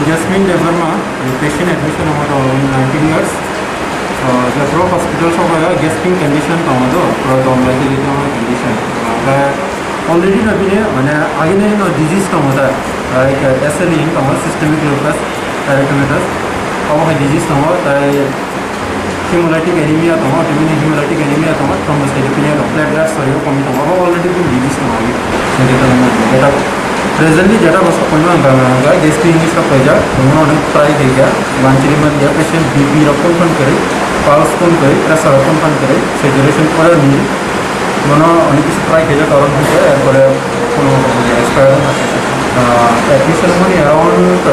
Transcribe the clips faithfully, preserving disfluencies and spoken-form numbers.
Jasmine Debbarma, patient admission number nineteen years. Uh, the pro hospital so kaya gasping condition tong do, pro dom lai di tong condition. Uh, already na bini mane agini no disease tong da, like uh, S L E tong, systemic lupus erythematosus. Abo hai disease tong, tai hemolytic anemia tongo, autoimmune hemolytic anemia tongo, thrombocytopenia tongo, platelets rok komi tongo, abo already bini disease tongo agi. Sengke tongo, eta presently jeta bosa kono ang gana ang ga, gastric ni sok paija, kono onek try khaija, manchiri man dia patient B P rok kon kon kare, pulse kon kare, pressure rok kon kon kare, saturation ora ni, mono onek kisi try khaija, karon hwnkhe, erpore kono expire, ah, admission money around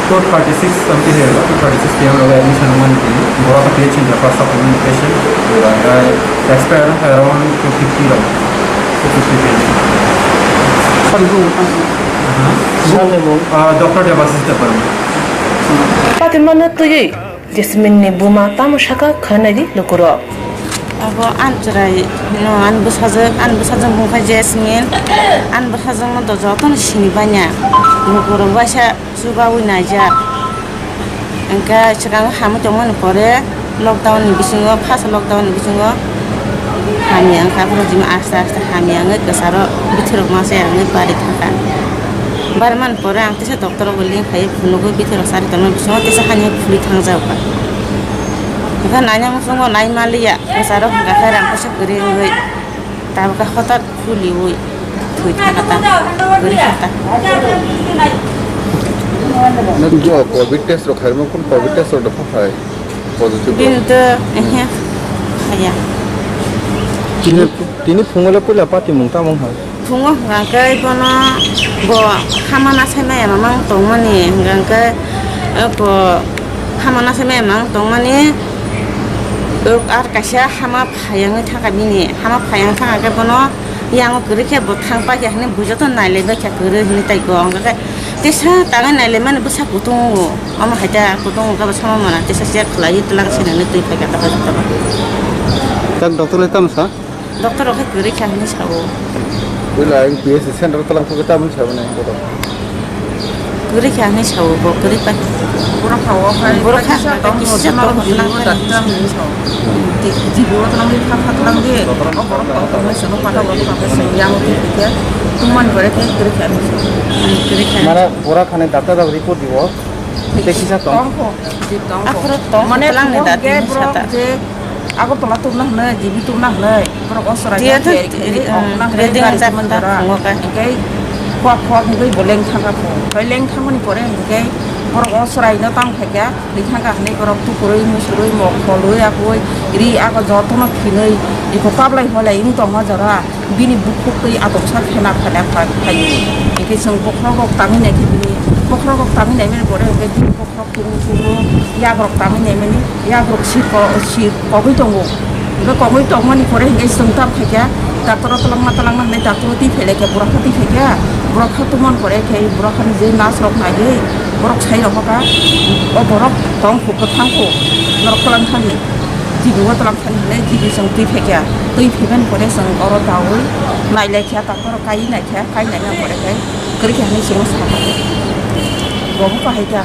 two thirty six something hai, two thirty six P M rogo admission wngmani tini, borok khe P H C ni refer sakmani patient, omo expire wngkha around two fifty rok, two fifty P M. Sir, bung tang. Aha. Sir ni bung? Ah, Doctor Debashish Debbarma. Patimano twiwi Jasmine ni buma tamo saka khwnai di lukurok. Abo ani chwrai no ani bwsajwk, ani bwsajwk bungkha Jasmine, ani bwsajwk no do jotono sini banya, lukurok waisa. Chubaui naijak. Hwnkhe swkang hamwi tongmani pore lockdown ni bisingo, first lockdown ni bisingo hamya wngkha, aphuru jima aste aste hamya wngwi kwcharo bithorok masa wngwi bari thangkha. Bari mani pore ang teisa doctor o bo link phaiwi phunugwi bithorok chari tongmani bisingo teisa hani phuli thangjak kha. Hwnkhe naina muchungo nai manliya, kwcharo hwnkha khe rang kaisa kwrwi wngwi. Tabukhe hotat phulwi thwi thangkha ta, kwrwi kha ta. Nang jo covid test rok khairokma, kun covid test rok da phaphai positive rok? Bini to, ehe, khaya. Tini, tini phungo le puila patimung tamo wngkha? Phungo hwnkha khe bono bo hamana sai maya mamang tongmani, hwnkha khe, eh, bo hamana sai maya mamang tongmani, eh, ar kaisa hama phai wngwi thangkha bini, hama phai wngwi thangkha khe bono yango kwrwi khe bo thang paikha hwnwi bujo to nailai baikha kwrwi hwnwi tei go wngkha khe tesa tangwi nailaimani bwsa kutung o, omo hai ta kutung o khe bo sama mana tesa se khwlaiwi twlang se nwnwi twi phaikha ta hospital o. Tak doctor le tamo sa? Doctor rok khe kwrwi kha hwnwi sao. Puila ang P S C center twlang khe tamoni sao nai bodo. Kwrwi kha hwnwi sao bo kwrwi pa. Borok kha o khai borok kha kisa tong kisa tong hwnwi sao. Jibo twlang di kha kha twlang di. O borok tong tong hwnwi sao patha borok kha kha yang di khe. Tumani gore khe kwrwi kha hwnwi sao. Kwrwi kha. Mara borok khani doctor rok report dibo. Tei kisa tong. Tong kho, je tong kho. Aphuru tong mane twlang ni da tini sata. Je Agartala tubna hwnwi, G B tubna hwnwi, borok o chwrai tiya no to, teri teri, eh, okna hwnwi ready gari wngkha tubun ta jora. Tongo kha. Hwnkhe khua khua hwnkhe bo leng thangkha pho. Hoi leng thangmani pore hwnkhe borok o chwrai no tang phaikha, twi thangkha hwnwi borok tukurwi, musurwi, mok kholwi, abui, ri ago jotono phinwi, iko kablai holai wng tongma jora. Bini bukhuk twi adoksa khena khena phai phaio. Hwnkhe chwng bokhorok rok tangwi naikhe bini, bokhorok rok tangwi naimani pore hwnkhe bini bokhorok tungwi tungwi yagrok tangwi naimani, yagrok sirko sir kogwi tongo. Hwnkhe kogwi tongmani pore hwnkhe chwng tamo khaikha, doctor o twlangma twlangma hwnwi doctor o twi phailaikha, borok kha twi phaikha, borok kha tubumani pore khe borok khani je nurse rok naiwi borok sai rokha, o borok tong kho kwthang kho, norok twlang thani, G B o twlang thani hwnwi G B chwng twi phaikha, twi phaimani pore chwng oro daui nailaikha. Borok kaiwi naikha, kai naina pore khe kwrwi kha hwnwi chwngno sakha. Bo bo kahai kha.